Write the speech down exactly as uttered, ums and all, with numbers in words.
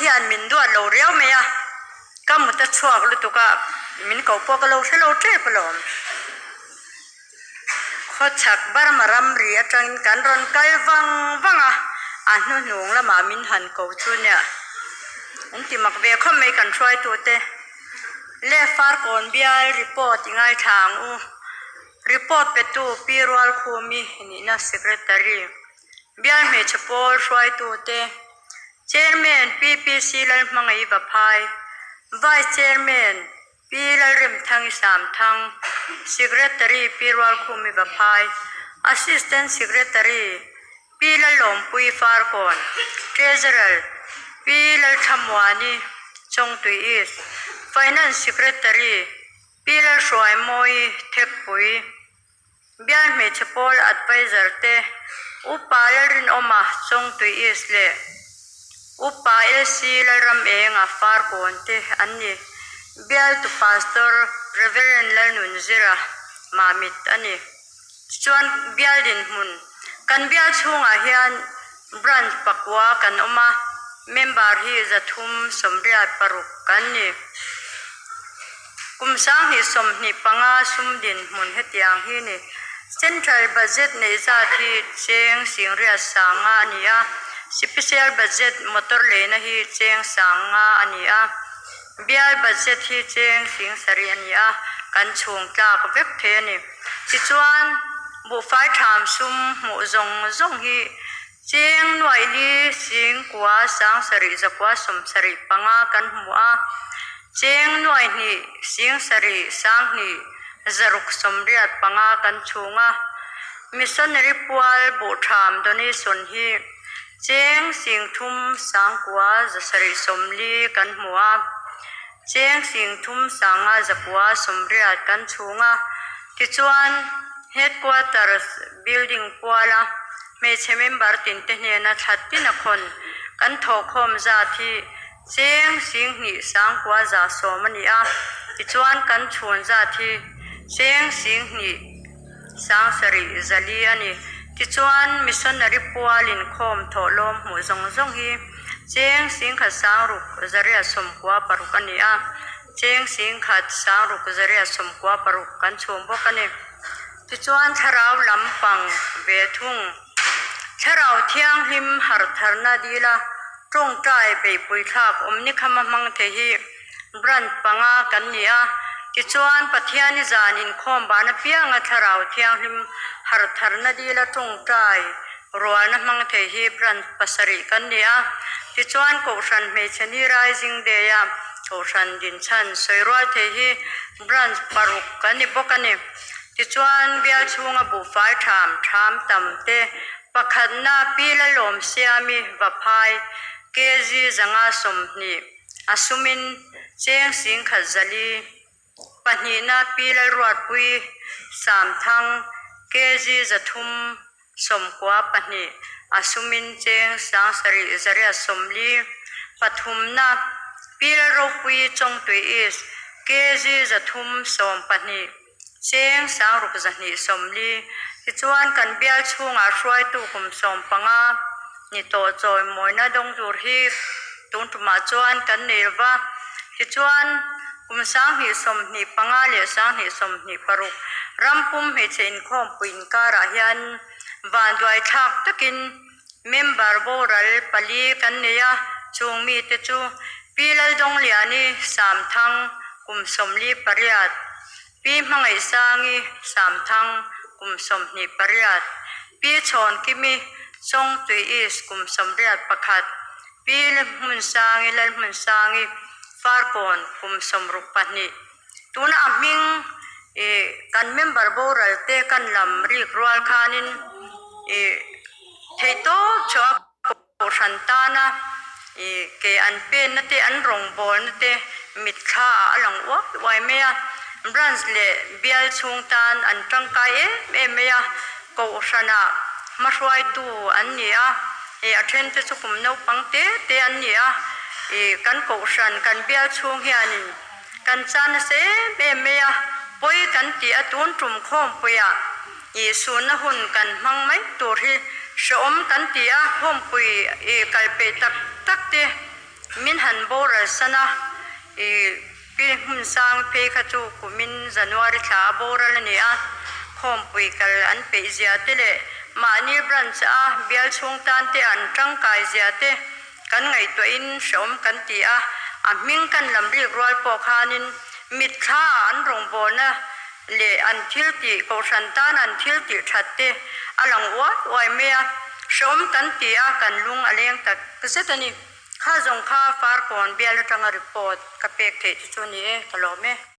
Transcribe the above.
hian min duat lo riau mai a. Ka mut a chhuak lutuk a, min ko pawh ka lo hre lo ṭep alawm. Khawchhak Burma ramri aṭangin kan rawn kal vang vang a, a hnuhnung lamah min han ko chu nia. An ti mak ve khawp mai kan hruaitute. Le Farkawn bial report i ngaithla ang u. Report petu Pi Rualkhumi nihna secretary. Bial hmeichhe pawl hruaitute. Chairman P P C Lalhmangaih Vaphai. Vice Chairman Pi Lalremthang Isamthang, Secretary Pi Rualkhumi Vaphai, Assistant Secretary Pi Lallawmpui Farkawn, Treasurer Pi Lalthamuani Chawngtui East, Finance Secretary Pi Lalhruaimawii Thekpui, Bial hmeichhe pawl advisor te, Upa Lalrinawma Chawngtui East le Upa L C Lalramenga Farkawn te an ni. Bialtu Pastor Reverend Lalnunzira Mamit a ni. Chuan bial dinhmun, kan bial chhungah hian branch pakua kan awm a, member hi zathum sawmriat paruk kan ni. Kum sanghnih sawmhnih panga sum dinhmun hetiang hi ni. Central budget neih zat hi cheng singriat sanga a ni a, special budget motor leina hi cheng sanga a ni a, bial budget hi cheng sing sarih a ni a, kan chhung tlak vek thei a ni. Tichuan, buhfai ṭham sum hmuh zawng zawng hi cheng nuai li sing kua sang sarih zakua sawmsarih panga kan hmu a, cheng nuai hnih sing sarih sang hnih zaruk sawmriat panga kan chhung a, missionary pual buh ṭham donation hi cheng sing thum sang kua zasarih sawmli kan hmu a, cheng sing thum sanga zakua sawmriat kan chhung a, tichuan headquarters building puala hmeichhe member tin te hnena thla tina khawn kan thawhkhawm zat hi cheng sing hnih sang kua za sawm a ni a, tichuan kan chhun zat hi cheng sing hnih sang sarih zali a ni. Tichuan missionary pual inkhawm thawhlawm hmuh zawng zawng hi cheng sing khat sang ruk zariat sawmkua paruk a ni a, cheng sing khat sang ruk zariat sawmkua paruk kan chhung bawk a ni. Tichuan thlarau lampang ve thung, thlarau thianghlim harh tharna dila ṭawngṭai beihpui thlak awm ni khama hmang thei hi branch panga kan ni a, tichuan Pathianni zan inkhawm ban apianga thlarau thianghlim harh tharna dila ṭawngṭai rualna hmang thei hi branch pasarih kan ni a, tichuan Kohhran Hmeichhe Ni Rising Day-a Kohhran din chhan sawi rual thei hi branch paruk kan ni bawk a ni. Tichuan bial chhunga buhfai ṭham ṭham tam te, pakhatna Pi Lalawmsiami Vaphai, K G zanga sawmhnih, a sumin cheng sing khat zali, pahnihna Pi Lalruatpui Samthang, K G zathum sawmkua pahnih, a sumin cheng sang sarih zariat sawmli, pathumna Pi Lalropui Chawngtui East, K G zathum sawm pahnih, cheng sang ruk zahnih sawmli. Tichuan kan bial chhunga hruaitu kum sawm panga ni tawh chawimawina dawng tur hi tun ṭumah chuan kan nei lo va. Tichuan kum sanghnih sawmhnih panga leh sanghnih sawmhnih paruk ram pum hmeichhe inkhawmpui inkarah hian vanduai thlak takin member boral pali kan nei a, chung mite chu Pi Laldawng Liani Samthang kum sawmli pariat, Pi Hmangaihsangi Samthang kum sawmhnih pariat, Pi Chhawnkimi Chawngtui East kum sawmriat pakhat, Pi Hmunsangi, Lalhmunsangi Farkawn kum sawmruk pahnih. Tuna a hming, eh, kan member boral te kan lam rik rual khanin, eh, thei tawp chhuah a, kohhran tana, eh, ke an penna te, an rawngbawlna te mitthla a lang uai uai mai a. Branch leh bial chhung tan an ṭangkai em em mai a. Kohhrana hmahruaitu an ni a, eh, a ṭhen te chu kum naupang te te an ni a. Eh, kan kohhran, kan bial chhung hianin kan chan nasa em em mai a, pawi kan ti a, tun ṭum khawmpuia, eh, sunna hun kan hmang mai tur hi hreawm kan ti a, khawmpui, eh, kal peih tak tak te min an boral san a, i, Pi Hmunsang phei kha chu kumin January thla a boral a ni a, khawmpui kal an peih zia te le, mahni branch a bial chhung tan te an ṭangkai zia te kan ngaihtuahin hreawm kan ti a, a hming kan lam rik rual pawh khanin mitthla an rawngbawlna le an thil tih, kohhran tan an thil tih ṭhat te a lang uai uai mai a, hreawm kan ti a, kan lung a leng tak zet a ni. Kha zawng kha Farkawn bial aṭanga report ka pek theih chu chu ni e, ka lawm e.